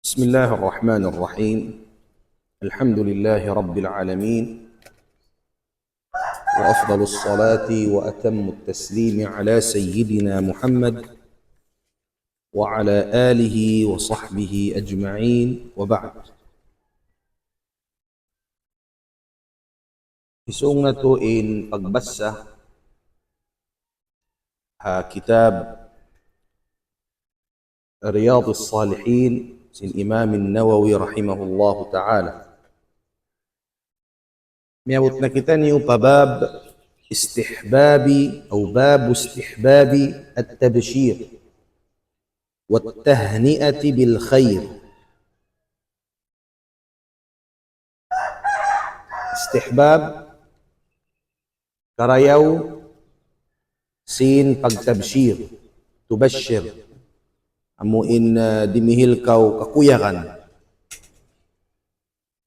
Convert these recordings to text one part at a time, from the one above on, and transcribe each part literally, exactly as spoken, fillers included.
بسم الله الرحمن الرحيم. الحمد لله رب العالمين. وأفضل الصلاة وأتم التسليم على سيدنا محمد وعلى آله وصحبه أجمعين، وبعد. Isung natu' in pagbasa ha kitab Riyadus Salihin sin Imam Nawawi rahimahullahu ta'ala. Miyabut na kitaniyu pa bab istihbabi, aw babu istihbabi at-tabshir wa tahni'ati bil khair. Istihbab, karayaw sin pagtabshir, tubashir. Amu in, ah, dimihil kaw kakuyagan.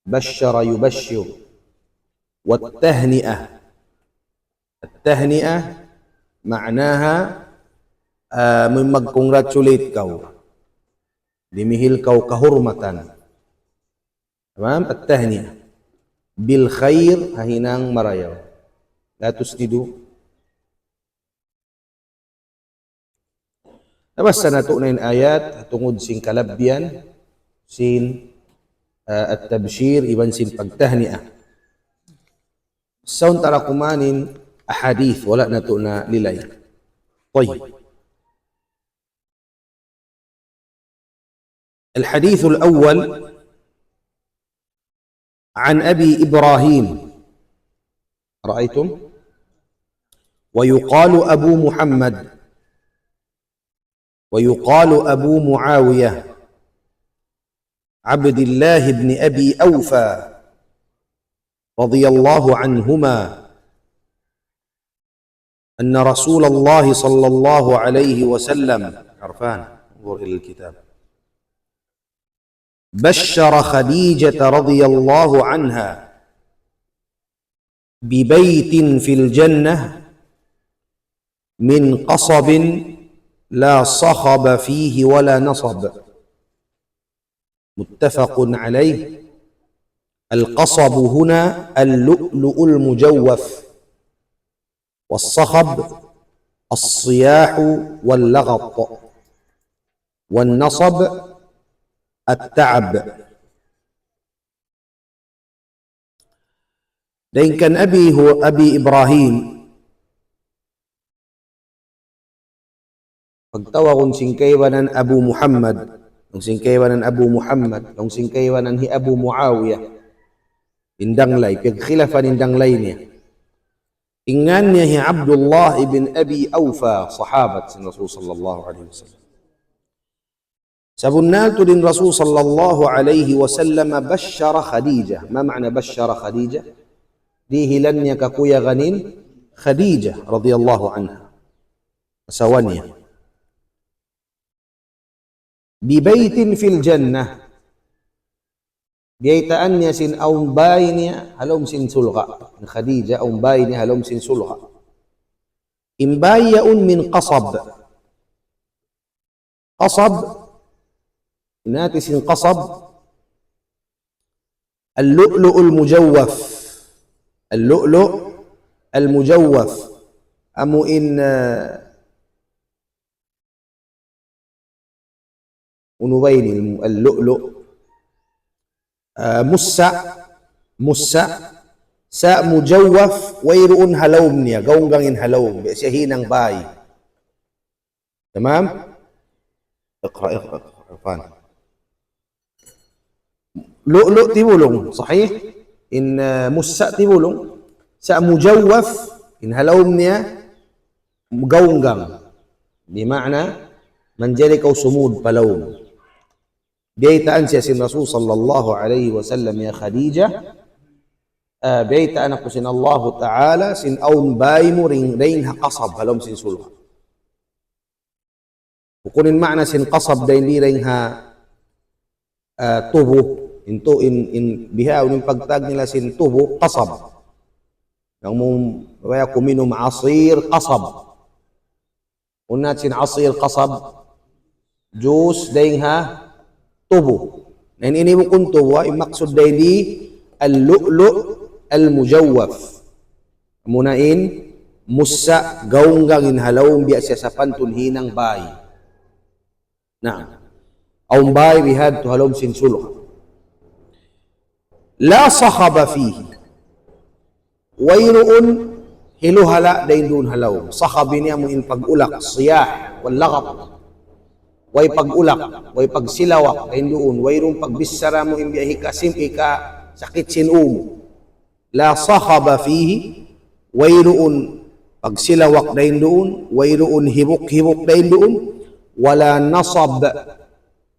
Bashara yubashir. Wat tahni'ah. At tahni'ah ma'naha, ah, mag-congratulate kaw. Dimihil kaw kahurmatan. Tamam? At-tahni'ah. Bil khair, ha hinang marayaw. Latus nidu. Nabasa natu' na in ayat, tungud sin kalabbian, sin, ah, at-tabshir, iban sin pagtahni'ah. Saun tara kumanin ahadith, wala' natu' na lilay. Tayyib. الحديث الأول عن أبي إبراهيم، رأيتم؟ ويقال أبو محمد، ويقال أبو معاوية، عبد الله بن أبي أوفى، رضي الله عنهما، أن رسول الله صلى الله عليه وسلم، عرفان، انظر إلى الكتاب، بشر خديجة رضي الله عنها ببيت في الجنة من قصب لا صخب فيه ولا نصب. متفق عليه. القصب هنا اللؤلؤ المجوف، والصخب الصياح واللغط، والنصب التعب. Dayn kan Abi Hu-, Abi Ibrahim, pagtawagun sin kaibanan Abu Muhammad, laung sin kaibanan Abu Muhammad, laung sin kaibanan hi Abu Muawiyah, in danglay, piyagkhilafan in danglay niya. In ngan niya hi Abdullah ibn Abi Awfa, sahabat sin Rasul sallallahu alayhi wasallam. Sabunnal tuud in Rasul sallallahu alayhi wasallam بشر خديجة. ما معنى بشر خديجة؟ Dihilan niya kakuyagan in Khadijah radiyallahu anha. Asawa niya. ببيت في الجنة. Biyaytaan niya sin awn bāy niya ha lawm sin surga'. In Khadijah, awn bāy niya ha lawm sin surga'. In bāy yaun min qasab. Qasab, in hāti sin qasab, اللؤلؤ المجوف. اللؤلؤ المجوف. Amu in, ah, unu ba ini, al-lu'lu'. Ah, mussa', mussa', sa' mujawwaf, wayruun ha lawm niya, gaunggang in ha lawm, biya' siya hinang bāy. Tamam? Iqra, iqra, iqra, Irfan. Lu'lu' tibulung, sahih? In, ah, mussa' tibulung. Sa' mujawwaf, in ha lawm niya, gaunggang. Di' maana, manjari kaw sumud pa lawm. Biyaytaan siya sin Rasul sallallahu alayhi wasallam, "Ya Khadijah, ah, biyaytaan aku sin Allahu Ta'ala, sin awn bāy mu dayn, dayn ha qasab, ha lawm sin surga'." Bukun in maana sin qasab dayn di dayn ha, ah, tubu. In tu-, in, in bihaun in pagtawag nila sin tubu, qasab. Laung mu, waya' ku minum asir qasab. Unu in asir qasab, juice dayn ha tubu. Na in ini bukun tuwa, in maksud dayn di al-lu'lu' al-mujawwaf. Amuna in mussa' gaunggang in ha lawm biya' siya sapantun hinang bay. Na, awn bay bihadtu ha lawm sin surga'. La sakhaba fihi. Wayruun hiluhala' dayn duun ha lawm. Sakhab ini amu in pag-ulak, siyah, wal laghat. Way pag-ulak, way pagsilawak dayn duun, wayruun pagbichara mu in biya' hikasim, hikasakit sin ū mu. La sakhaba fihi, wayruun pagsilawak dayn duun, wayruun hibuk-hibuk dayn duun, wala nasab,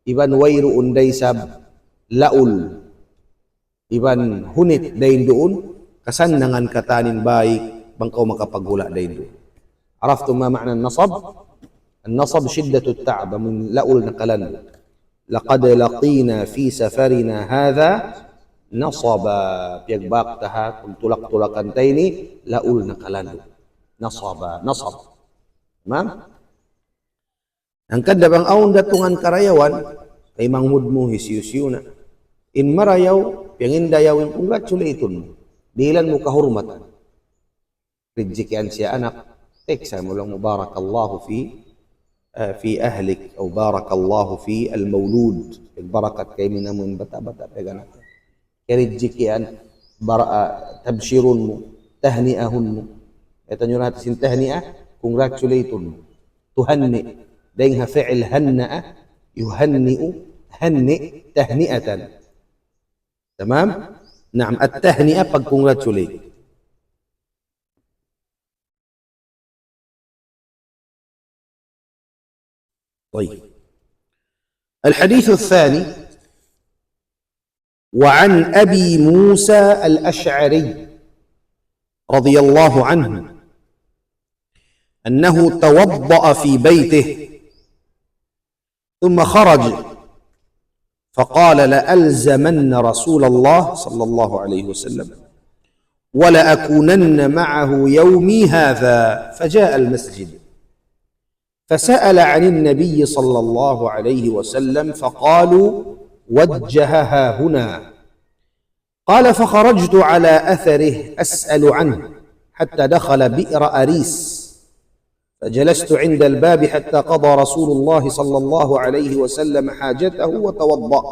iban wayruun da isab laul, iban hunit dayn duun, kasannangan katan in bay, bang kaw makapaghula' dayn duun. عرفتم ما معنى النصب؟ النصب شدة التعب, amu in laul na kalandu'. لقد لقينا في سفرنا هذا نصبا. Piyagbak ta ha pagtulak-tulakan ta ini, laul na kalandu'. Nasaba, nasab. Tamam? Hangkan da bang awn datungan karayawan, kay manghud mu hisiyu-siyu na. In marayaw, piyangindayaw in congratulate mu. Dihilan mu kahurmatan. Rijjikian siya anak, teksa mu lang mu, "Barakallahu fi, ah, fi ahlik," o, "Barakallahu fi al-mawlud." Barakat kaymu in amun bata'-bata' piyag-anak. Kirijjikian, bar-, ah, tabshirun mu, tahniahun mu. Ita niyu natu' sin tahniah, congratulate mu. Tuhanni, dayn ha fi'il hanna'a, yuhanni'u, hanni', tahni'atan. Tamam? Naam, at-tahni'ah, pag-congratulate. طيب. الحديث الثاني، وعن أبي موسى الأشعري رضي الله عنه أنه توضأ في بيته ثم خرج فقال: "لألزمن رسول الله صلى الله عليه وسلم ولأكونن معه يومي هذا." فجاء المسجد فسأل عن النبي صلى الله عليه وسلم فقالوا: "وجه هاهنا." قال: "فخرجت على أثره أسأل عنه حتى دخل بئر أريس، فجلست عند الباب حتى قضى رسول الله صلى الله عليه وسلم حاجته وتوضأ،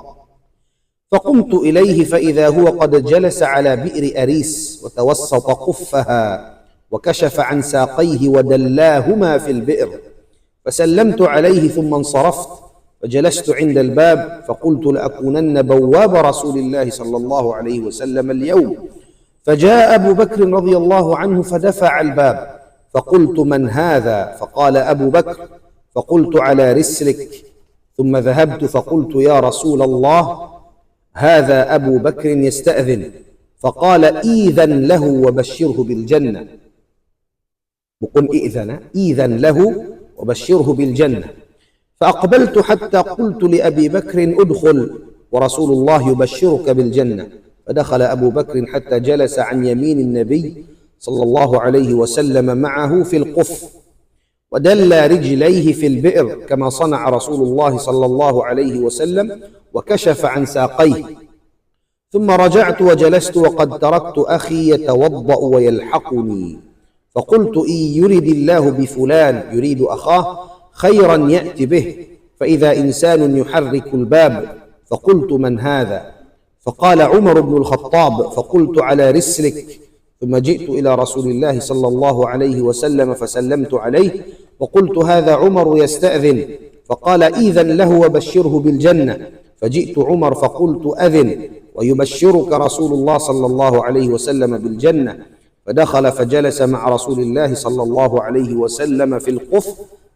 فقمت إليه فإذا هو قد جلس على بئر أريس وتوسط قفها وكشف عن ساقيه ودلاهما في البئر، فسلمت عليه ثم انصرفت، فجلست عند الباب فقلت: لأكونن بواب رسول الله صلى الله عليه وسلم اليوم." فجاء أبو بكر رضي الله عنه فدفع الباب، فقلت: "من هذا؟" فقال أبو بكر، فقلت: "على رسلك." ثم ذهبت فقلت: "يا رسول الله، هذا أبو بكر يستأذن." فقال: "إيذن له وبشره بالجنة." Bukun i'dhana, "إيذن له وبشره بالجنة." فأقبلت حتى قلت لأبي بكر: "ادخل." ورسول الله يبشرك بالجنة. فدخل أبو بكر حتى جلس عن يمين النبي صلى الله عليه وسلم معه في القف، ودل رجليه في البئر كما صنع رسول الله صلى الله عليه وسلم، وكشف عن ساقيه. ثم رجعت وجلست وقد تركت أخي يتوضأ ويلحقني، فقلت: "إن يرد الله بفلان"، يريد أخاه، "خيرا يأت به"، فإذا إنسان يحرك الباب، فقلت: "من هذا؟" فقال: "عمر بن الخطاب"، فقلت: "على رسلك." ثم جئت إلى رسول الله صلى الله عليه وسلم فسلمت عليه وقلت: "هذا عمر يستأذن"، فقال: "إيذن له وبشره بالجنة." فجئت عمر فقلت: "أذن ويبشرك رسول الله صلى الله عليه وسلم بالجنة." فدخل فجلس مع رسول الله صلى الله عليه وسلم في القف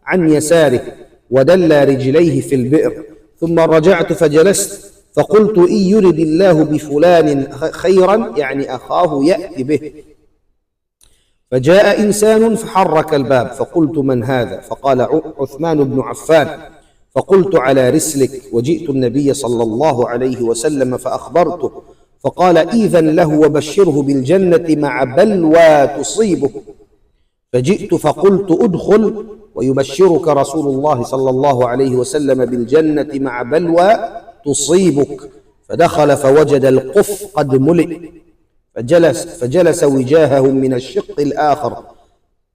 عن يساره، ودل رجليه في البئر. ثم رجعت فجلست، فقلت: "إن يرد الله بفلان خ-، خيرا"، يعني أخاه، "يأت به." فجاء إنسان فحرك الباب، فقلت: "من هذا؟" فقال: "ع-، عثمان بن عفان." فقلت: "على رسلك." وجئت النبي صلى الله عليه وسلم فأخبرته، فقال: "إيذن له وبشره بالجنة مع بلوى تصيبه." فجئت فقلت: "ادخل ويبشرك رسول الله صلى الله عليه وسلم بالجنة مع بلوى تصيبك." فدخل فوجد القف قد ملئ، فجلس، فجلس وجاههم من الشق الآخر.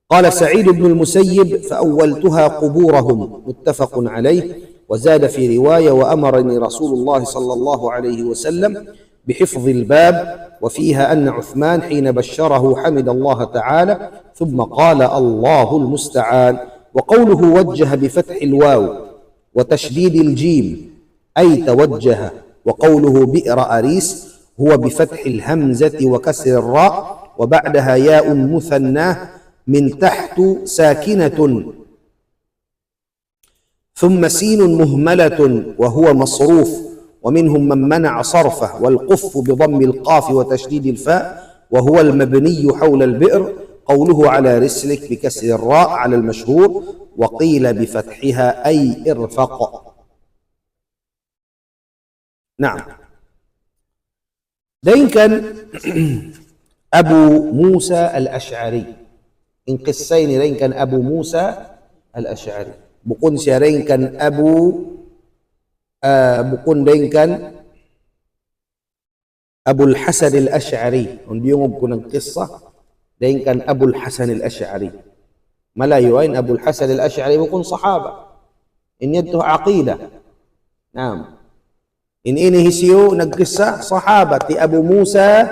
قال سعيد بن المسيب: فأولتها قبورهم، متفق عليه. وزاد في رواية: وأمرني رسول الله صلى الله عليه وسلم بحفظ الباب. وفيها أن عثمان حين بشره حمد الله تعالى ثم قال: الله المستعان. وقوله وجه بفتح الواو وتشديد الجيم، أي توجه. وقوله بئر أريس هو بفتح الهمزة وكسر الراء وبعدها ياء مثناة من تحت ساكنة، ثم سين مهملة وهو مصروف، ومنهم من منع صرفه، والقف بضم القاف وتشديد الفاء وهو المبني حول البئر. قوله على رسلك بكسر الراء على المشهور، وقيل بفتحها أي ارفق. Naam. Dayn kan Abu Musa Al-Ash'ari. In kissa ini dayn kan Abu Musa Al-Ash'ari. Bukun siya dayn kan Abu, ah, bukun dayn kan Abul Hasan Al-Ash'ari. Awn diyungug ku nagkissa dayn kan Abul Hasan Al-Ash'ari. Malayu' in Abul Hasan Al-Ash'ari bukun sahaba. In yadtu aqidah. Naam. In ini hisiyu nagkissa? Sahaba, hi Abu Musa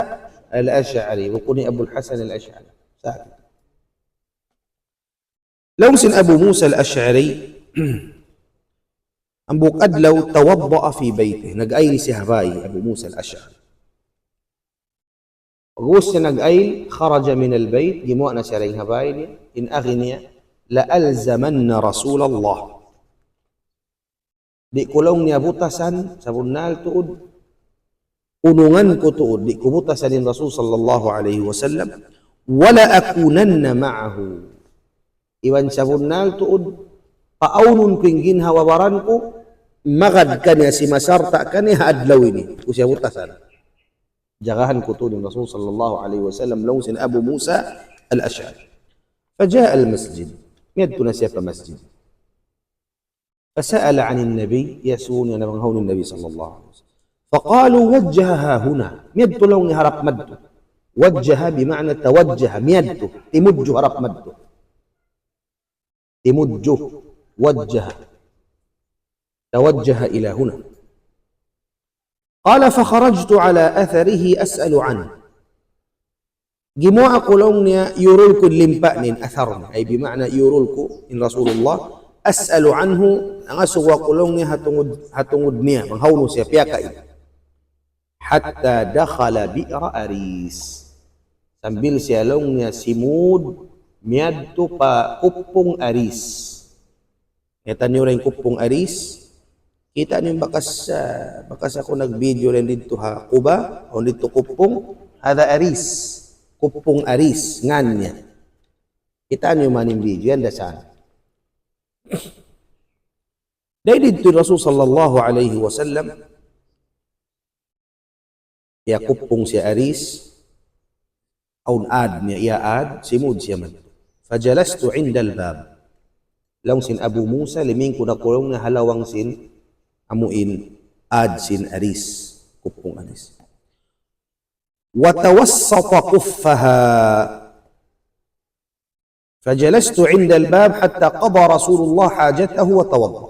Al-Ash'ari. Bukun hi Abul Hasan Al-Ash'ari. Sa' laung sin Abu Musa Al-Ash'ari, hambuuk adlaw, توضأ في بيته. Nag-ayl siya ha bāy, Abu Musa Al-Ash'ari. Pag'ubus niya nag-ayl, خرج من البيت, gimuwa' na siya dayn ha bāy niya, in agi niya, لألزمن رسول الله. Di' ku laung niya butasan, sabunnal tuud, unungan ku tuud, di' ku butasan in Rasul sallallahu alayhi wasallam, ولأكونن معه. Iban sabunnal tuud, paawnun ku in ginhawa-baran ku, magad kaniya, simasarta' kaniya ha adlaw ini, di' ku siya butasan. Jagahan ku tuud in Rasul sallallahu alayhi wasallam, laung sin Abu Musa Al-Ash'ari. فجاء المسجد. Miyadtu na siya pa masjid. فسأل عن النبي, iyasubu niya na bang hawnu in Nabi sallallahu alayhi wasallam. فقالوا وجه ها هنا. Miyadtu laung niya harap madtu. وجه بمعنى توجه, miyadtu, timudju harap madtu. Timudju, وجه. توجه إلى هنا. قال فخرجت على أثره أسأل عنه. Gimuwa' aku laung niya, yurul ku limpa' niya in athar niya. Ay, bima'na yurul ku in Rasulullah. أسأل عنه, nangasubu aku laung niya ha tungud, ha tungud niya, bang hawnu siya, piyakain. حتى دخل بئر أريس. Sambil siya laung niya simud, miyadtu pa Kuppung Aris. Ngān niyu ra in Kuppung Aris. Kita' niyu bakas, ah, bakas aku nag-video dayn didtu ha Quba, o didtu Kuppung, هذا أريس. Kuppung Aris, ngān niya. Kita' niyu man in video, yan da isab. Dayn didtu Rasul sallallahu alayhi wasallam, ya Kuppung siya Aris, awn ad niya, ya ad, simud siya man. فجلست عند الباب. Laung sin Abu Musa, limingkud aku laung niya ha lawang sin, amu in ad sin Aris, Kuppung Aris. وتوسط قفها. فجلست عند الباب حتى قضى رسول الله حاجته وتوضأ.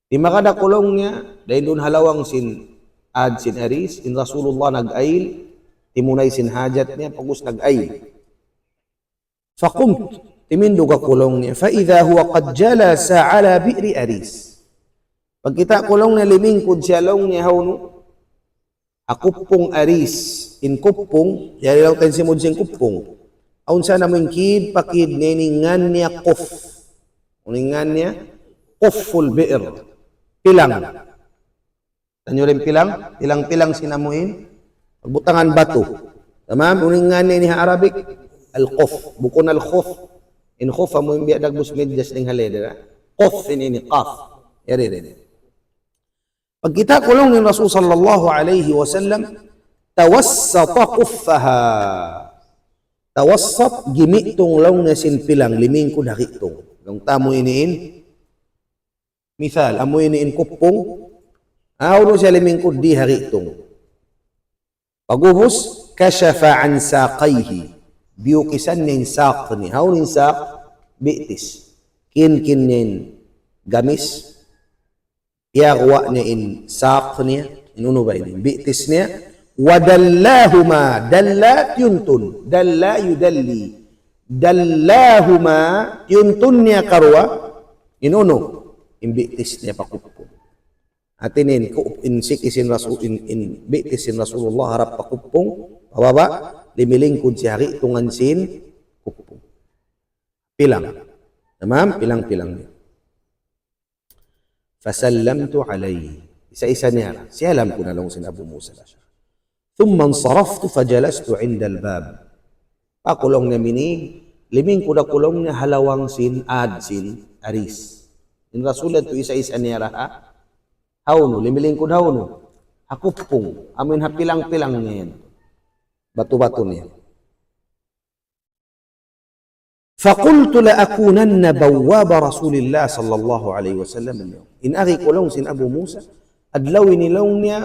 Timagad aku laung niya, dayn duun ha lawang sin ad sin Aris, in Rasulullah nag-ayl, timunay sin hajat niya, pag'ubus nag-ayl. فقمت, timindug aku laung niya, فإذا هو قد جلس على بئر أريس. Pagkita' ku laung niya, limingkud siya laung niya hawnu, ha Kuppung Aris, in Kuppung, yari laung ta in simud sin Kuppung. Awn sa namu' in kid, pa kid niya in ngān niya Quf. In ngān niya, Qufful Bi'r. Pilang. Tanyu rin pilang, pilang-pilang sin amu in, pagbutangan batu. Tamam, in ngān niya ini ha Arabic, Al-Quf. Bukun Al-Khuf. In khuf amu in biya' dagbus medyas dayn ha leder, ha? Quf ini, ini, qaf. Yari rin. Pagkita' ku laung niya in Rasul sallallahu alayhi wasallam, توسط قفها. Tawassat, gimitung laung niya sin pilang, limingkud ha gitung. Laung ta amu ini in, misal, amu ini in Kuppung, Hawnu siya limingkud di ha gitung. Pag'ubus, كشف عن ساقيه. Biyukisan niya in saq niya. Hawnu in saq? Bitis. Kinkin niya in gamis. Iyaguwa' niya in saq niya. In unu ba ini? Bitis niya. ودلاهما. دلا, tiyuntun. دلا يدلي. دلاهما, tiyuntun niya karuwa. In unu? In bitis niya pa kuppung. Hati niya in, ku-, in siki sin Rasul, in, in bitis sin Rasulullah harap pa kuppung, pababa', limilingkud siya ha gitungan sin kuppung. Pilang. Tamam? Pilang-pilang niya. فسلمت عليه. Isa-isa niya ra. Siyalam ku na laung sin Abu Musa al-Ash'ari. ثم انصرفت فجلست عند الباب. Aku laung niya mini, limingkud aku laung niya ha lawang sin, ad sin, aris. In Rasul yadtu isa-isa niya ra ha, hawnu, limilingkud hawnu. Ha kuppung, amuin ha pilang-pilang niya yan. Batu-batu niya. فقلت لأكونن بواب رسول الله صلى الله عليه وسلم اليوم. In agi ku laung sin Abu Musa, adlaw ini laung niya,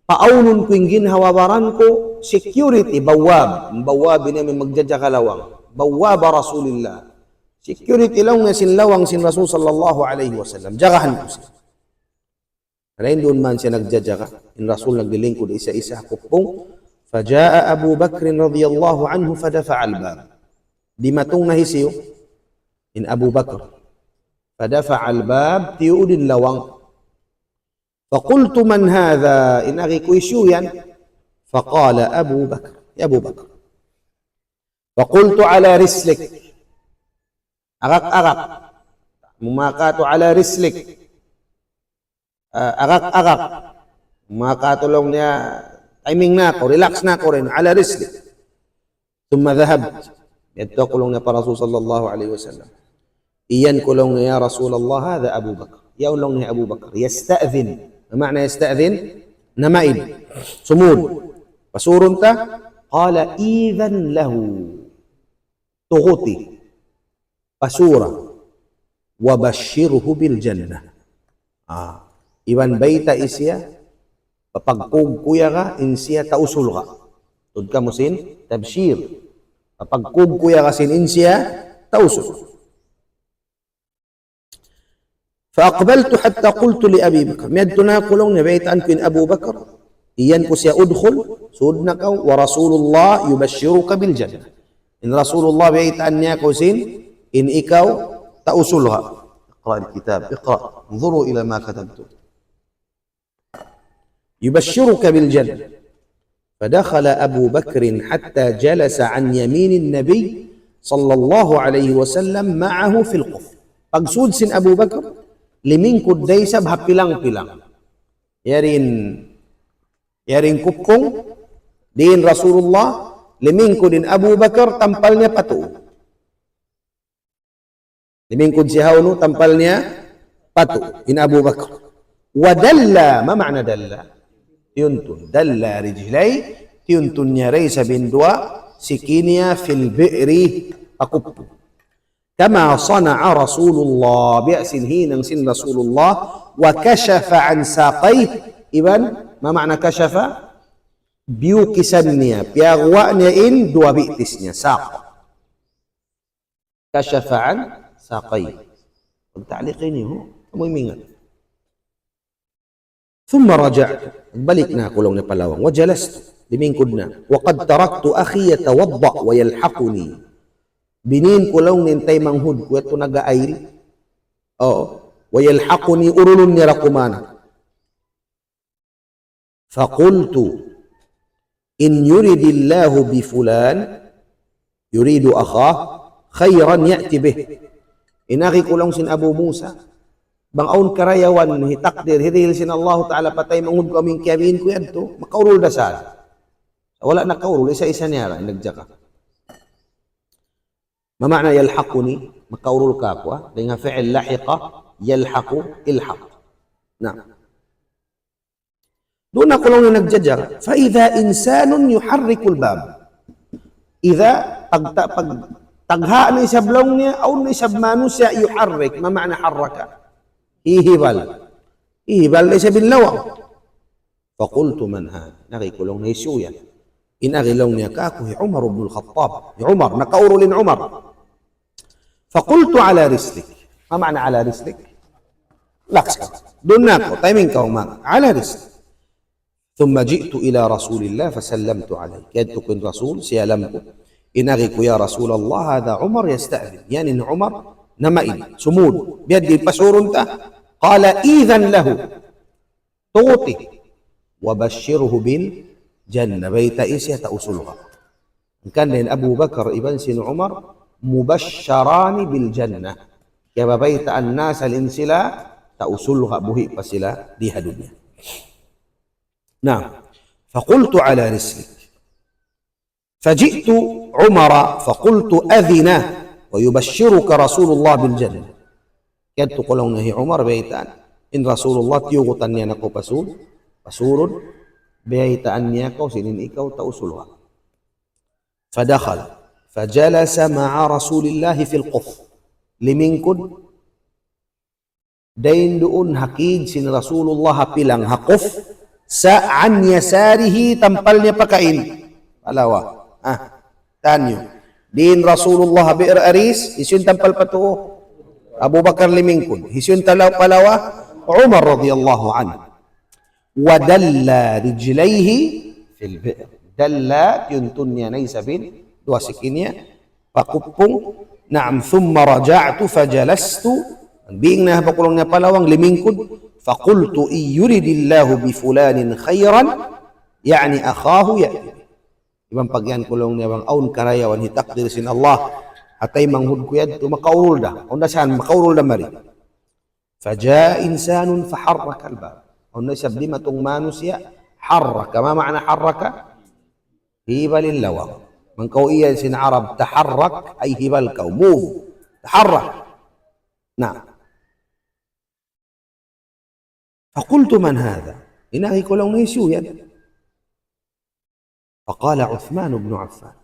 paawnun ku in ginhawa-baran ku, security, bawab. Bawab ini amu in magjajaga lawang. بواب رسول الله. Security laung niya sin lawang sin Rasul sallallahu alayhi wasallam. Jagahan ku siya. Karna' duun man siya nagjajaga, in Rasul naglilingkud isa-isa ha kuppung. فجاء أبو بكر رضي الله عنه فدفع الباب. Dimatung na hisiyu, in Abu Bakar. فدفع الباب, tiyuud in lawang. فقلت من هذا؟ In agi ku, hisiyu yan? فقال أبو بكر. Ya Abu Bakar. فقلت على رسلك. Arak-arak. Mumakatu على رسلك. Ah, arak-arak. Makatulung niya, timing na aku, relax na aku rin, على رسلك. ثم ذهبت. Yadtu aku laung niya pa Rasul sallallahu alayhi wasallam. Iyan ku laung niya, يا رسول الله، هذا أبو بكر. Yaun laung niya Abu Bakar. يستأذن. ما معنى يستأذن؟ Namaid. Sumud. Pasurun ta. قال إذن له. Tuguti. Pasura. وبشره بالجنة. Ah, iban baytai siya, papagkug ku ya ka in siya tau surga'. Tuud kamu sin, tabshir. Papagkug ku ya ka sin in siya tau surga'. فأقبلت حتى قلت لأبي بكر. Miyadtu na aku laung niya, baytaan ku in Abu Bakar. Iyan ku siya, ادخل, sud na kaw, ورسول الله يبشرك بالجنة. In Rasulullah baytaan niya kaw sin, in ikaw tau surga'. اقرأ الكتاب، اقرأ، انظروا إلى ما كتبتم. يبشرك بالجنة. فدخل أبو بكر حتى جلس عن يمين النبي صلى الله عليه وسلم معه في القفة. Pagsud sin Abu Bakar, limingkud da isab ha pilang-pilang. Yari in, yari in kuppung, di' in Rasulullah, limingkud in Abu Bakar, tampal niya pa tuu. Limingkud siya hawnu, tampal niya pa tuu, in Abu Bakar. ودلا, ما معنى دلا? Tiyuntun. دلا رجليه, tiyuntun niya da isab in duwa siki niya في البئر, pa kuppung. كما صنع رسول الله, biya' sin hinang sin Rasulullah, وكشف عن ساقيه, iban, ما معنى كشف? Biyukisan niya, piyaguwa' niya in duwa bitis niya, saq. كشف عن ساقيه. Pagta'liq ini, ho? Amu in mingat. ثم رجعت. Balik na aku laung niya pa lawang. وجلست. Limingkud na. وقد تركت أخي يتوضأ ويلحقني. Biyin ku laung niya in taymanghud ku yadtu nag-aayil. Oo. ويلحقني, urulun niya da kuman. فقلت إن يرد الله بفلان، يريد أخاه، خيرا يأت به. In agi ku laung sin Abu Musa, bang awn karayawan hitakdir, hirihil sin Allahu Ta'ala pa taymanghud ku amu in kiyabiin ku yadtu, makaurul da sa. Wala' nakaurul, isa-isa niya ra in nagjaka. ما معنى يلحقني? Makaurul kāku', ha? Dayn ha fi'il lahiqa, yalhaqu, ilhaq. Na. Duun aku laung niya nagjajaga. فإذا إنسان يحرك الباب. Idha, pag, pag, tagha' na isab laung niya, awn na isab manusiya' يحرك. ما معنى حرك؟ Hihibal. Ihibal da isab in lawang. فقلت: من هذا؟ In agi ku laung niya, hisiyu yan? In agi laung niya kāku' hi Umar ibn al-Khattab. Hi Umar, nakaurul in Umar. فقلت: على رسلك. ما معنى على رسلك؟ Lakas kaw. Duun na kaw, timing kaw, ma-, على رسلك. ثم جئت إلى رسول الله فسلمت عليه. Kiyadtu ku in Rasul, siyalam ku. In agi ku, يا رسول الله، هذا عمر يستأذن. Yan in Umar namaid, sumud. Biya' diin pasurun ta? قال: إذن له. Tuguti. وبشره بالجنة. Baytai siya tau surga'. Hangkan da in Abu Bakar iban sin Umar مبشران بالجنة. Kiyabaytaan na isab sila tau surga' buhi' pa sila di ha dunya. Na, فقلت: على رسلك. فجئت عمر فقلت: أذن ويبشرك رسول الله بالجنة. Kiyadtu ku laung niya hi Umar, baytaan. In Rasulullah tiyugutan niya na kaw pasurun, pasurun, baytaan niya kaw sin in ikaw tau surga'. فدخل فجلس مع رسول الله في القف. Limingkud dayn duun ha kid sin Rasulullah ha pilang ha kuf, sa' عن يساره, tampal niya pakain. Palawa. Ah, taniyu. Diin Rasulullah ha Bi'r Aris, hisiyu in tampal pa tuu? Abu Bakar limingkud. Hisiyu in tala-, palawa? Umar radiyallahu anhu. ودلى رجليه في البئر. Dalla, tiyuntun niya na isab in duwa siki niya pa kuppung. نعم، ثم رجعت فجلست. Bang na ha bakulung niya palawang limingkud. فقلت: إن يرد الله بفلان خيرا، يعني أخاه يأتي به. Iban pag'iyan ku laung niya bang awn karayawan hitakdir sin Allah, ha taymanghud ku yadtu makaurul da. Awn da saan makaurul da mari. فجاء إنسان فحرك الباب. Awn na isab dimatung manusiya', حرك. ما معنى حرك؟ Hibal in lawang. Bang kaw iyan sin Arab, تحرك, ay hibal kaw, move. تحرك. Na. فقلت: من هذا؟ In agi ku laung niya, hisiyu yan? فقال: عثمان بن عفان.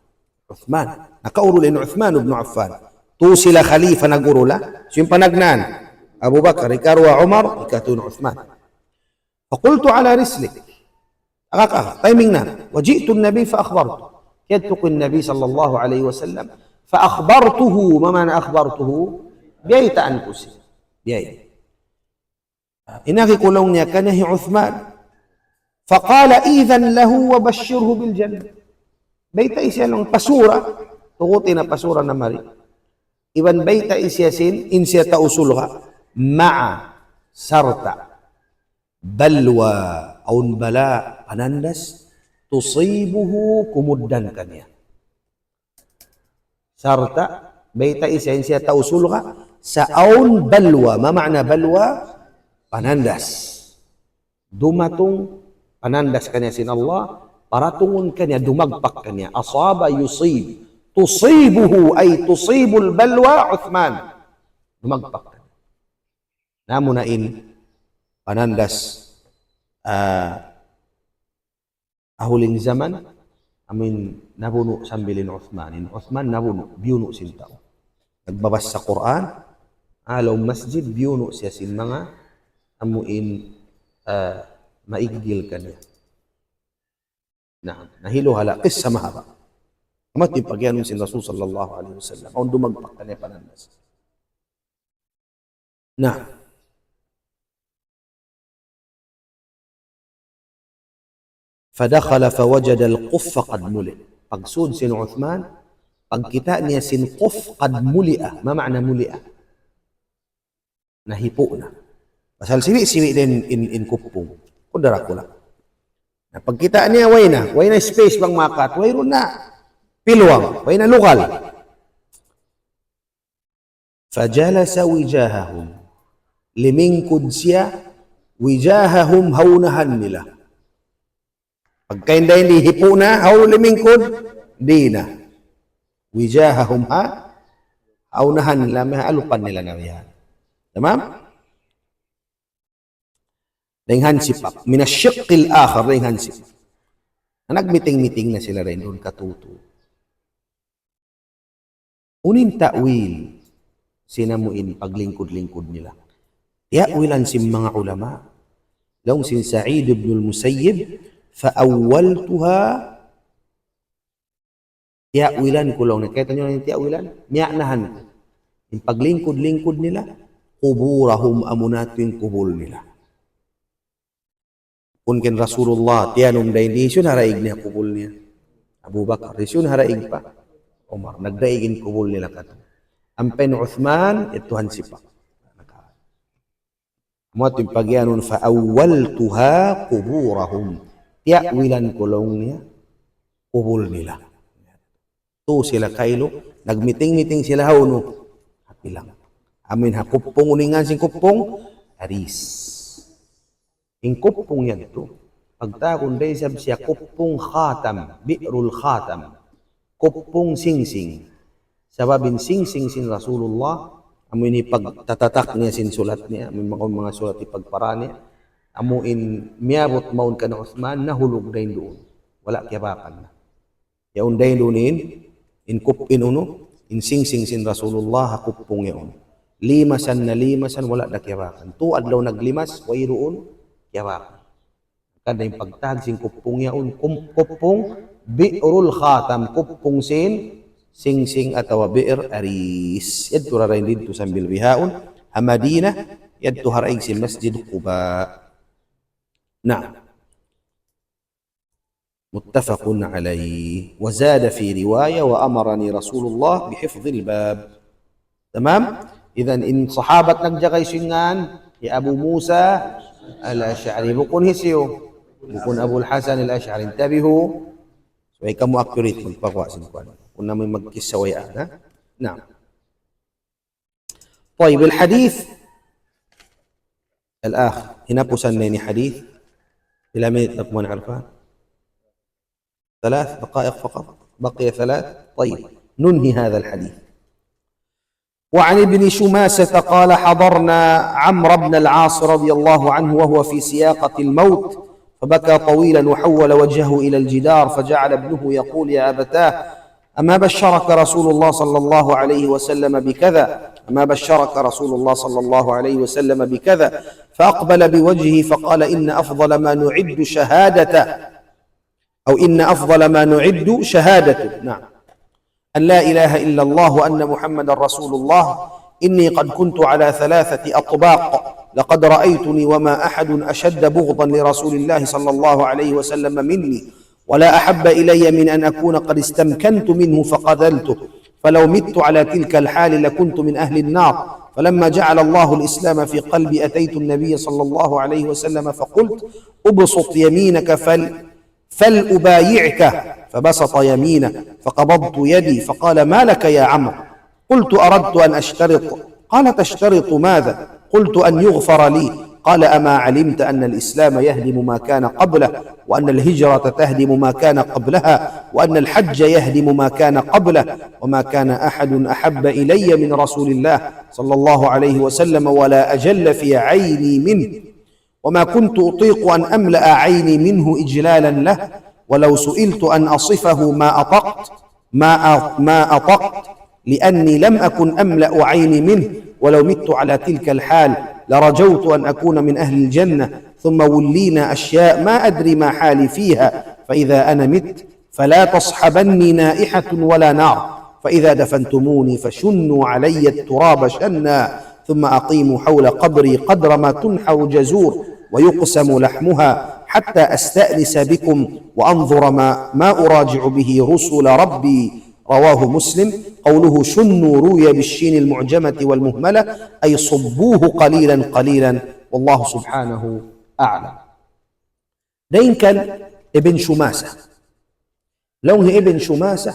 Uthman. Nakaurul in Uthman ibn Affan. Tu sila khalifa nag-urul, ha? Hisiyu in panagnaan? Abu Bakar, ikaruwa Umar, ikatū in Uthman. فقلت: على رسلك. Agak-agak, timing na. وجئت النبي فأخبرته. Kiyadtu ku in Nabi sallallahu alayhi wasallam. فأخبرته, ma ma'na akhbartuhu? Biyaytaan ku siya. Biyay. In agi ku laung niya kaniya hi Uthman. فقال: إذن له وبشره بالجنة. Baytai siya laung pasura, tuguti na pasura na mari. Iban baytai siya sin, in siya tau surga', مع, sarta', بلوى, awn bala', panandas, تصيبه, kumugdan kaniya. Sarta', baytai siya in siya tau surga', sa' awn بلوى, ma ma'na بلوى? Panandas. Dumatung panandas kaniya sin Allah, paratungun kaniya, dumagpak kaniya. أصاب يصيب. تصيبه أي تصيب البلوى عثمان. Dumagpak kaniya. Na amuna in panandas, ah, ha huling jaman, amuin nabunu' sambil in Uthman. In Uthman nabunu', biyunu' sin tau. Nagbabasa Qur'an, ha lawm masjid, biyunu' siya sin manga amuin, ah, maiggil kaniya. Na, nahilu hala, qissa mahaba'. Amu in pag'iyanun sin Rasul sallallahu alayhi wasallam. Awn dumagpak kaniya panandas. Na. فدخل فوجد القف قد ملئ. Pagsud sin Uthman, pagkita' niya sin kuf qad muli'a. Ma ma'na muli'a? Nahipu' na. Pasal siwi'-siwi' da in, in, in kuppung. Kudara kula. Na pagkita' niya, way na. Way na space bang makat. Wayruun na piluwang. Way na lugal. فجلس وجاههم. Limingkud siya, وجاههم, ha unahan nila. Pagka in dayn di hipu' na, hawnu limingkud? Di na. وجاههم, ha? Ha unahan nila, may alupan nila na yan. Tamam? Dayn hansip. من الشق الآخر, dayn hansip. Na nagmiting-miting na sila dayn duun katutu. Unu in ta'wil sin amuin paglingkud-lingkud nila? Ta'wilan sin manga ulama, Laung sin Sa'id ibn al-Musayyib, فأولتها, tiya'wilan ku laung niya. Kaitan niyu in tiya'wilan? Miya'nahan ku. In paglingkud-lingkud nila, قبورهم, amuna tuud in kubul nila. Pagka kan Rasulullah, tiyanum dayn di, hisiyu in haraig niya kubul niya? Abu Bakar. Hisiyu in haraig pa? Umar. Nagdaig in kubul nila katu'. Ampa in Uthman, yadtu ha sipa. Amu yadtu in pagiyanun, فأولتها قبورهم. Tiya'wilan ku laung niya kubul nila. Tu sila kailu, nagmiting-miting sila ha unu. Ha pilang. Amuin ha kuppung, unu in ngan sin kuppung? Aris. In kuppung yadtu, pagtawagun da isab siya kuppung Khatam, Bi'rul Khatam. Kuppung singsing. Sabab in singsing sin Rasulullah, amu ini pagtatatak niya sin sulat niya, amu in manga, manga sulat hipagpara niya, amu in miyabut mawn kan Uthman, nahulug dayn duun. Wala' kiyabakan na. Yaun dayn duun in, in kup-, in unu, in singsing sin Rasulullah ha kuppung yaun. Limasan na limasan, wala' da kiyabakan. Tu adlaw naglimas, wayruun kiyabakan. Hangkan da in pagtawag sin kuppung yaun, kum-, kuppung Bi'rul Khatam, kuppung sin singsing atawa Bi'r Aris. Yadtu ra dayn didtu sambil bihaun, ha Madinah, yadtu ha raig sin Masjid Quba. Naam. متفق عليه. وزاد في رواية: وأمرني رسول الله بحفظ الباب. Tamam? Idhan in sahabat nagjaga hisiyu in ngan, hi Abu Musa Al-Ash'ari. Bukun hisiyu. Bukun Abu Al-Hasan Al-Ash'ari. Intabihu. Subay kamu accurate magpakuha sin kuwan. Kung na may magkisaway, ha? Naam. طيب، الحديث الآخر. Hinapusan na ini hadith. Pila minit na kuman, Arfan? ثلاث دقائق فقط. بقي ثلاث. طيب. ننهي هذا الحديث. وعن ابن شماسة قال: حضرنا عمرو بن العاص رضي الله عنه وهو في سياقة الموت، فبكى طويلا وحول وجهه إلى الجدار، فجعل ابنه يقول: يا أبتاه، أما بشرك رسول الله صلى الله عليه وسلم بكذا؟ أما بشرك رسول الله صلى الله عليه وسلم بكذا؟ فأقبل بوجهه فقال: إن أفضل ما نعد شهادة، أو إن أفضل ما نعد شهادة، نعم، أن لا إله إلا الله وأن محمدا رسول الله. إني قد كنت على ثلاثة أطباق، لقد رأيتني وما أحد أشد بغضا لرسول الله صلى الله عليه وسلم مني، ولا أحب إلي من أن أكون قد استمكنت منه فقتلته، فلو مت على تلك الحال لكنت من أهل النار. فلما جعل الله الإسلام في قلبي أتيت النبي صلى الله عليه وسلم فقلت: ابسط يمينك فل-، فلأبايعك. فبسط يمينه فقبضت يدي فقال: ما لك يا عمرو؟ قلت: أردت أن أشترط. قال: تشترط ماذا؟ قلت: أن يغفر لي. قال: أما علمت أن الإسلام يهدم ما كان قبله، وأن الهجرة تهدم ما كان قبلها، وأن الحج يهدم ما كان قبله، وما كان أحد أحب إلي من رسول الله صلى الله عليه وسلم ولا أجل في عيني منه، وما كنت أطيق أن أملأ عيني منه إجلالا له، ولو سئلت أن أصفه ما أطقت، ما أ-، ما أطقت، لأني لم أكن أملأ عيني منه، ولو مت على تلك الحال لرجوت أن أكون من أهل الجنة، ثم ولينا أشياء ما أدري ما حالي فيها، فإذا أنا مت فلا تصحبني نائحة ولا نار، فإذا دفنتموني فشنوا علي التراب شنا، ثم أقيموا حول قبري قدر ما تنحر جزور ويقسم لحمها، حتى أستأنس بكم وأنظر ما، ما أراجع به رسل ربي. رواه مسلم. قوله شنوا روي بالشين المعجمة والمهملة، أي صبوه قليلا قليلا، والله سبحانه أعلم. Dayn kan Ibn Shumasa. Laung hi Ibn Shumasa,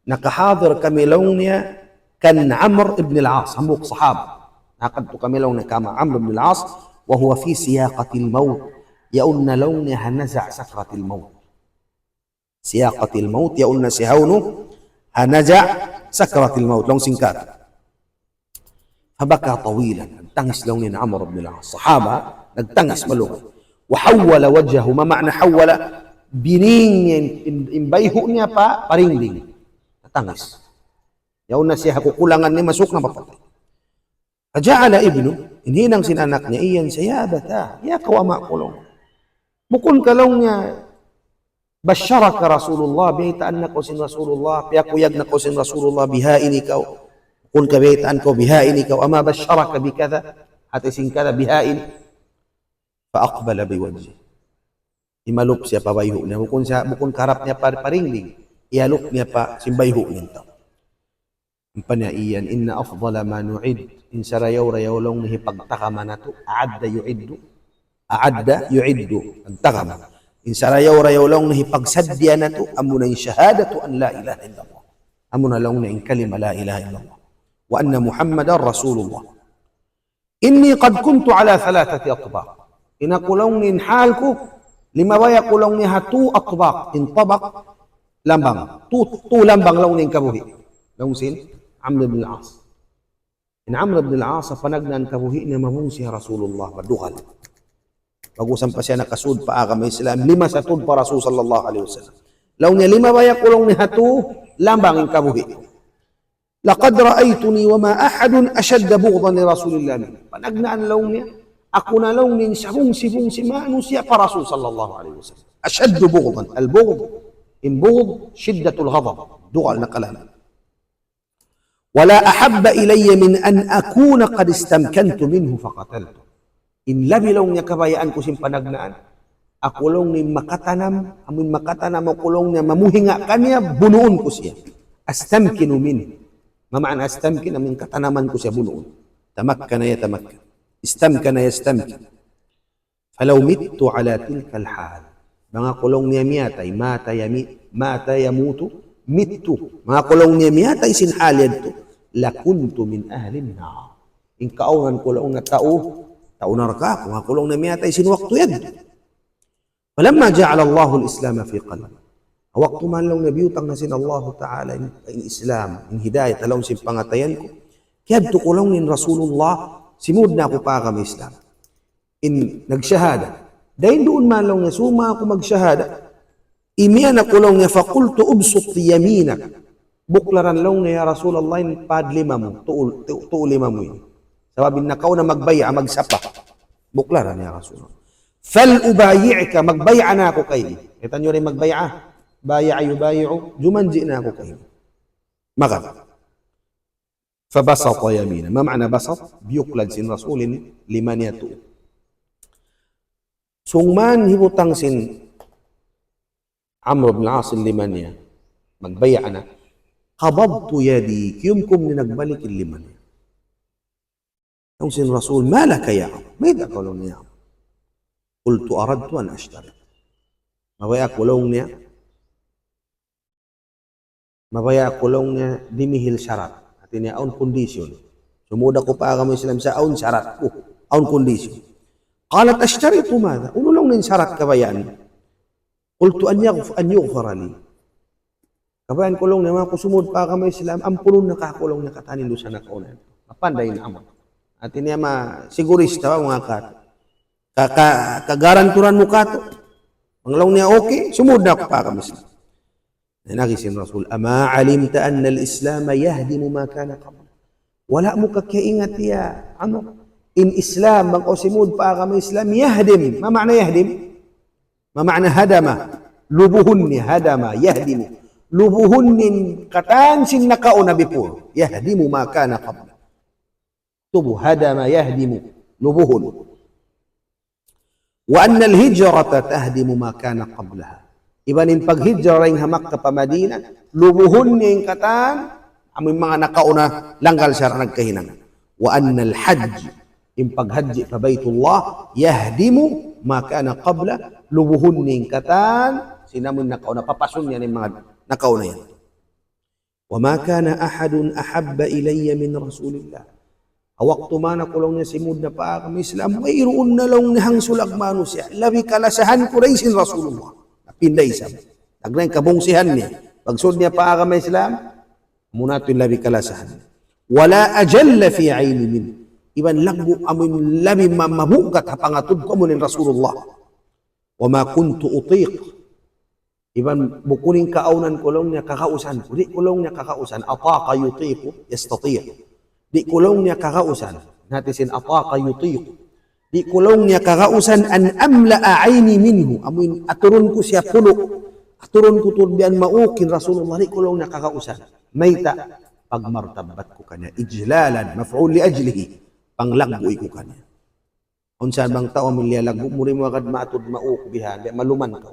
nakahadir kami laung niya kan Amr ibn al-As, hambuuk sahaba. Nakadtu kami laung niya kan Amr ibn al-As, وهو في سياقة الموت. Yaun na laung niya ha naza' sakratil maut. سياقة الموت, yaun na siya ha unu, ha naza' sakratil maut. Laung sin katu'. فبكى طويلا. Nagtangis laung niya in Amr ibn al-As. Sahaba, nagtangis malugay. وحول وجهه. ما معنى حول؟ Bining niya in, in, in bayhu' niya pa, pa dingding. Nagtangis. Yaun na siya ha kukulangan niya, masuk na pa patay. فجعل ابنه In hinang sin anak niya, iyan siya, "Ya abata, ya kaw ama' ku," laung. "Bukun ka," laung niya, "بشرك رسول الله, biyaytaan na kaw sin Rasulullah, piyakuyag na kaw sin Rasulullah, bihaini kaw. Bukun ka biyaytaan kaw, bihaini kaw, أما بشرك بكذا, hati sin kada, bihaini." فأقبل بوجهه. Imalup siya pa bayhu' niya. Bukun siya, bukun karap niya pa, pa dingding. Iyalup niya pa sin bayhu' niya. Ampa niya iyan, إن أفضل ما نعد, in sarayaw-rayaw laung niya hipagtakama natu', أعد يعد, أعد يعد, pagtakama. In sarayaw-rayaw laung niya hipagsaddiya natu', amuna in شهادة أن لا إله إلا الله. Amuna laung niya in kalima لا إله إلا الله. وأن محمدا رسول الله. إني قد كنت على ثلاثة أطباق. In aku laung niya in hal ku, limabay aku laung niya ha tū atbaq. In tabaq, lambang. Tū, tū lambang laung niya in kabuhi'. Laung sin Amr ibn al-As. In Amr ibn al-As, panagnaan kabuhi' niya mabungsi ha Rasulullah, madugal. Pag-ubus pa siya nakasud pa agama Islam, lima sa tud pa Rasul sallallahu alayhi wasallam. Laung niya, limabay aku laung niya ha tū lambang in kabuhi'. لقد رأيتني وما أحد أشد بغضا لرسول الله مني. Panagnaan laung niya, aku na laung niya in sabungsi-bungsi manusiya' pa Rasul sallallahu alayhi wasallam. أشد بغضا. البغض, in bughd, شدة الغضب. Dugal na kalain. ولا أحب إلي من أن أكون قد استمكنت منه فقتلته. In labi laung niya kabayaan ku sin panagnaan, aku laung niya makatanam, amun makatanam aku laung niya mamuhinga kaniya, bunuun ku siya. أستمكن منه. ما معنى أستمكن؟ Amun katanaman ku siya bunuun. تمكن يتمكن. استمكن يستمكن. فلو مت على تلك الحال. Bang aku laung niya miyatay, مات يمي-, مات يموت, مت. Bang aku laung niya miyatay sin hal yadtu, لكنت من أهل النار. In kaawnan ku laung niya tau, tau narka' aku, bang aku laung niya miyatay sin waktu yadtu. فلما جعل الله الإسلام في قلبي. Waktu man laung niya biyutang na sin Allahu Ta'ala in, in Islam, in hidayat, ha lawm sin pangatayan ku. Kiyadtu ku laung in Rasulullah, simud na aku pa agama Islam. In nagshahada. Dayn duun man laung niya, sumūng aku magshahada. Imiyan aku laung niya, فقلت ابسط يمينك. Buklaran laung niya, ya Rasulullah, in pad lima mu, tuu, tuu, tuu lima mu ini. Sabab in nakauna magbay'a, magsapa. Buklaran, ya Rasulullah. فلأبايعك, magbay'a na aku kaymu. Kita' niyu in magbay'a. بايع يبايع, jumanji' na aku kaymu. Maka. فبسط يمينه. ما معنى بسط؟ Biyuklad sin Rasul in lima niya tuu. Sung man hibutang sin Amr ibn As in lima niya, magbay'a na. قبضت يدي, kiyumkum niya nagbalik in lima niya. Laung sin Rasul, ما لك يا عمرو؟ Mayta' kaw laung niya, ya Amr? قلت أردت أن أشترط. Mabaya' aku laung niya, mabaya' aku laung niya dimihil sharat. Hati niya awn condition. Sumud aku pa agama Islam sa' awn sharat ku, awn condition. قال تشترط ماذا؟ Unu laung niya in sharat kabayaan mu? قلت أن يغف-، أن يغفر لي. Kabayaan ku laung niya, bang aku sumud pa agama Islam, ampunun na kaku' laung niya katan in dusa nakauna. Mapanday in Amr. Hati niya ma-, sigurista ba manga katu'. Ka-, ka-, kagaranturan mu katu'. Bang laung niya okay, sumud na aku pa agama Islam. Na agi sin Rasul, أما علمت أن الإسلام يهدم ما كان قبله؟ Wala' mu ka kiyaingat ya Amr, in Islam, bang kaw simud pa agama Islam, يهدم. ما معنى يهدم؟ ما معنى هدم؟ Lubuhun niya, هدم, يهدم. Lubuhun niya in katan sin nakauna before. يهدم ما كان قبله. Tubu, هدم يهدم. Lubuhun. وأن الهجرة تهدم ما كان قبلها. Iban in paghijra dayn ha Makkah pa Madinah, lubuhun niya in katan, amu in manga nakauna, langgal sara' nagkahinang. وأن الحج, in paghajji pa Baytullah, يهدم ما كان قبله, lubuhun niya in katan, sin amu in nakauna, papasun niya in manga nakauna yan. وما كان أحد أحب إلي من رسول الله. Ha waktu man aku laung niya simud na pa agama Islam, wayruun na laung niya hangsulag manusiya'. Labi kalasahan ku dayn sin Rasulullah. Napinda isab. Tagnaan kabungsihan niya. Pagsud niya pa agama Islam, amu na tuud in labi kalasahan niya. ولا أجل في عيني منه. Iban laggu' amu in labi ma-, mabugat ha pangatud ku amu in Rasulullah. وما كنت أطيق. Iban bukun in kaawnan ku laung niya kagausan ku. Di' ku laung niya kagausan. أطاق يطيق يستطيع. Di' ku laung niya kagausan. Hati sin ataqa yutiq. Di' ku laung niya kagausan an amla'a ayni minhu. Amuin aturun ku siya pulu'. Aturun ku tuud biya' mauk in Rasulullah. Di' ku laung niya kagausan. Mayta'? Pagmartabat ku kaniya. Ijlalan. Maf'ul li ajlihi. Panglaggu' ku kaniya. Unsa bang tau amun liyalaggu', muri mu agad matud mauk bihan, di' maluman kaw.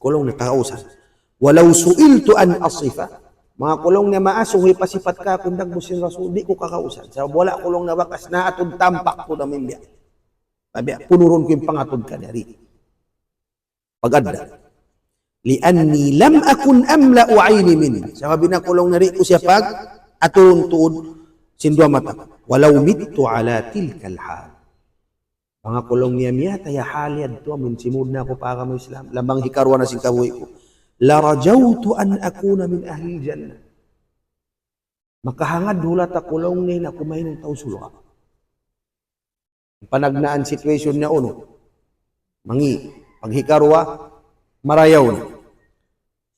Ku laung niya kagausan. Walaw su'iltu an asifa, bang aku laung niya maasubu hipasipat kāku' in dagbus sin Rasul, di' ku kagausan. Sabab wala' ku laung niya bakas naatud tampak ku na mimbiya'. Tabi' punurun ku in pangatud kaniya di'. Pag-adda. Li'anni lam akun amla'u ayni min. Sabab in aku laung niya di' ku siya pag-aturun tuud sin duwa mata ku. Walaw mittu ala tilkal hal. Bang aku laung niya miyatay ha hal yadtu amun simud na aku pa agama Islam. Laung bang hikaruwa na sin kabuhi' ku. Larajawtu an akuna min ahlil jannah. Makahangad hulat aku laung niya in aku mahinang tau surga'. Panagnaan situation niya unu. Mangi', pag hikaruwa, marayaw na.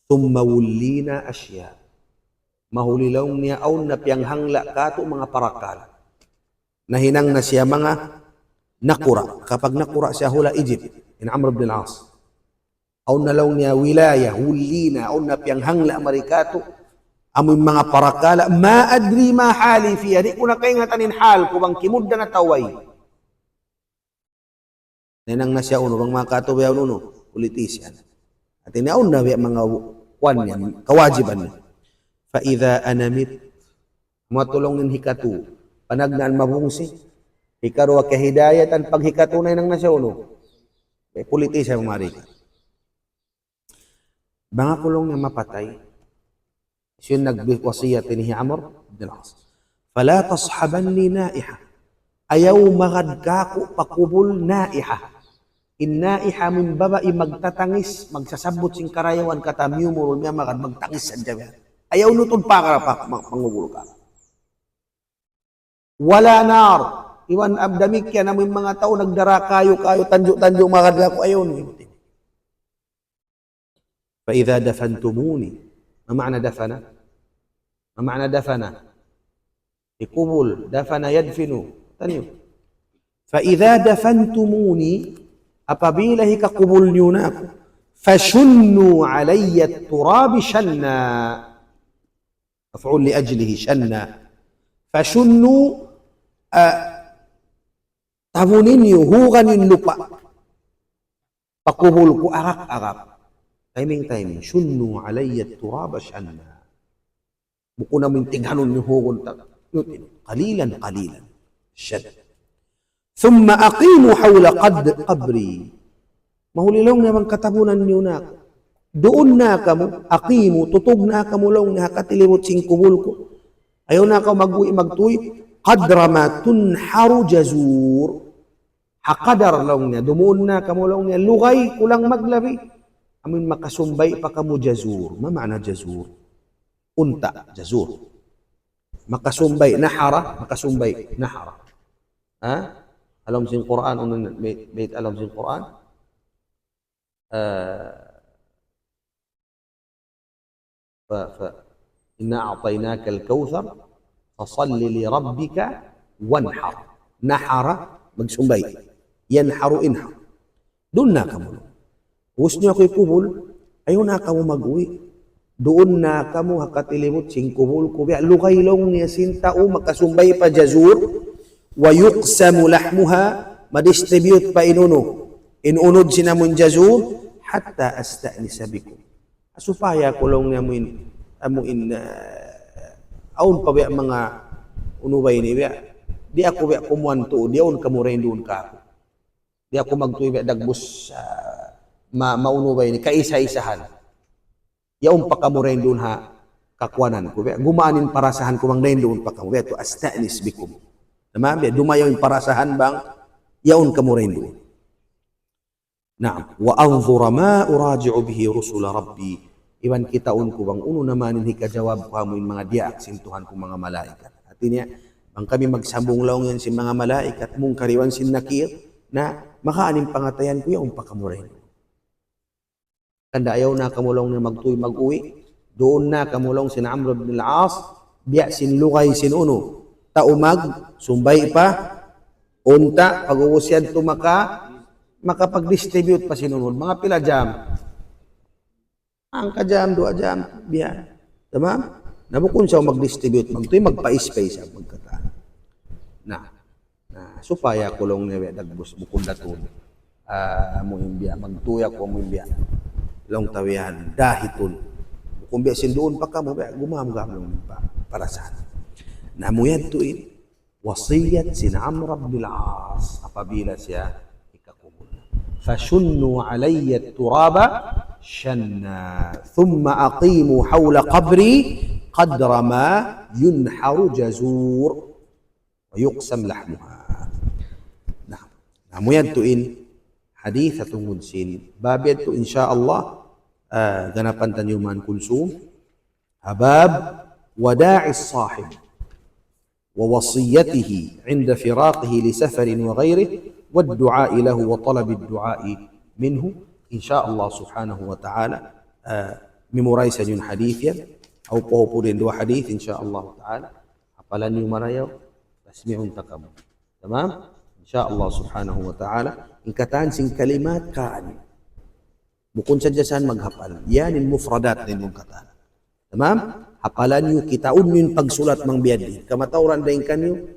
Thumma wullina ashya. Mahuli laung niya awn na piyanghangla' kātu' manga parakala'. Nahinang na siya manga nakura'. Kapag nakura' siya hula' Egypt, in Amr ibn al-As. Awn na laung niya wilaya, wulli na, awn na piyanghangla' mari kātu'. Amu in manga parakala', ma adri ma hali fiha, di' ku na kaingatan in hal ku bang kimugdan atawa way. Nahinang na siya unu, bang manga kātu' biya' unu, politician. Hati niya awn na biya' manga kuwan niya, kawajiban niya. Fa idha ana mit, matulung in hikatu, panagnaan mabungsi. Hikaruwa kahidayatan, pag hikatu nahinang na siya unu. Kay politician mari. Bang aku laung niya mapatay, siya in nagwasiyat ini hi Amr ibn al-As. Fala tashabanni naiha. Ayaw magad kāku' pa kubul naiha. In naiha amu in babai magtatangis, magsasabbut sin karayawan kata miyumurul miyamagad magtangis sadja biya'. Ayaw niyu tuud pa kara pa, ma-, pangubul kāku'. Wala nar. Iban ab damikkiyan amu in manga tau nagdara kayu-kayu, tanju-tanju magad kāku', ayaw niyu. Fa idha dafantumuni. Ma ma'na dafana? Ma ma'na dafana? Hikubul, dafana yadfinu. Taniyu. Fa idha dafantumuni, apabila hikakubul niyu na aku, fashunnu alayya at-turabi shanna. Maf'ul li ajlihi shanna. Fashunnu, ah, tabuni niyu, huga niyu in lupa'. Pakubul ku arak-arak. Timing-timing. Shunnu alayya turaba shanna. Bukun amu in tighanun niyu hugun ta. Qalilan, qalilan. Shan. Thumma aqimu hawla qad-, qabri. Mahuli laung niya bang katabunan niyu na aku. Duun na kamu, aqimu, tutug na kamu laung niya ha katilibut sin kubul ku. Ayaw na kamu mag-uwi' magtuy. Qadra ma tunharu jazur. Ha kadar laung niya, dumuun na kamu laung niya, lugay kulang maglabi. Amu in makasumbay pa kamu jazur. Ma ma'na jazur? Unta', jazur. Makasumbay, nahara, makasumbay, nahara. Ha? Ha lawm sin Qur'an, unu in, bayt, bayt ha lawm sin Qur'an. Ah, fa, fa, inna a'taynaka al-kawthar, fasalli li rabbika wanhar. Nahara, magsumbay. Yanharu, inhar. Duun na kamu laung. Ubus niyu aku hikubul, ayaw na kamu mag-uwi'. Duun na kamu ha katilibut sin kubul ku biya'. Lugay laung niya sin tau makasumbay pa jazur. Wa yuqsamu lahmuha, ma-distribute pa in unu. In unud sin amu in jazur, hatta asta'nisa bikum. Supaya aku laung niya amu in, amu in, ah, awn pa biya' manga unu ba ini biya'. Di' aku biya' kumuan tuud, di' awn kamu dayn duun kāku'. Di' aku magtuy biya' dagbus, ah, ma-, maunu ba ini, kaisa-isahan. Yaun pa kamu dayn duun ha kakuanan ku, biya' gumaan in parasahan ku bang dayn duun pa kamu, biya' tu asta'nis bikum. Tamam, biya' dumayaw in parasahan bang yaun kamu dayn duun. Naam, wa anzura ma uraji'u bihi rusula rabbi. Iban kitaun ku bang unu na man in hikajawab ku ha amu in manga diyaak sin Tuhan ku manga malaikat. Hati niya, bang kami magsambung laung yan sin manga malaikat, Munkar iban sin Nakir, na makaan in pangatayan ku yaun pa kamu dayn duun. Hangkan da ayaw na kamu laung niya magtuy mag-uwi', duun na kamu laung sin Amr ibn al-As, biya' sin lugay sin unu, tau magsumbay pa Unta, pag-ubus yadtu maka, makapag-distribute pa sin unud. Manga pila jam. Hangka jam, duwa jam, biya'. Tamam? Na bukun siya mag-distribute, magtuy, magpa-space siya, magkatan. Na, na, supaya ku laung niya biya' dagbus, bukun da tuud. Ah, amu in biya', magtuy aku amu in biya'. Laung ta biya' dahitun. Bukun biya' sin duun pa kamu, biya' gumam-gam laung pa, para sa. Na amu yadtu in, wasiyat sin Amr bin Al-As apabila siya hikakubul. فشنوا علي التراب شنا ثم أقيموا حول قبري قدر ما ينحر جزور ويقسم لحمها. Na, na amu yadtu in hadith ha tungud sin bab yadtu, insya Allah, ah, ganapan taniyu man kulsum. Ha bab وداع الصاحب ووصيته عند فراقه لسفر وغيره والدعاء له وطلب الدعاء منه. Insya Allah subhanahu wa ta'ala, ah, memorize niyu in hadith yan. Hawpu-hawpu in duwa hadith, insya Allah ta'ala. Hapalan niyu marayaw, tasmi'un ta kamu. Tamam? Insya Allah subhanahu wa ta'ala. In katan sin kalimat kaniyu. Bukun sadja sa maghapal. Yan in mufradat niyu in katan. Tamam? Hapalan niyu, kitaun niyu in pagsulat bang biya' diin. Kamatauran dayn kaniyu.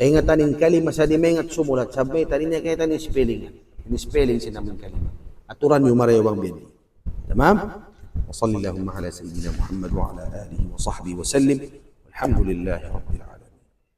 Kaingatan in kalima sa di' maingat sumulat. Sabab mayta', di' niya kaingatan in spelling. In spelling sin amun kalima. Aturan niyu marayaw bang biya' diin. Tamam? وصل اللهم على سيدنا محمد وعلى آله وصحبه وسلم. والحمد لله رب العالمين.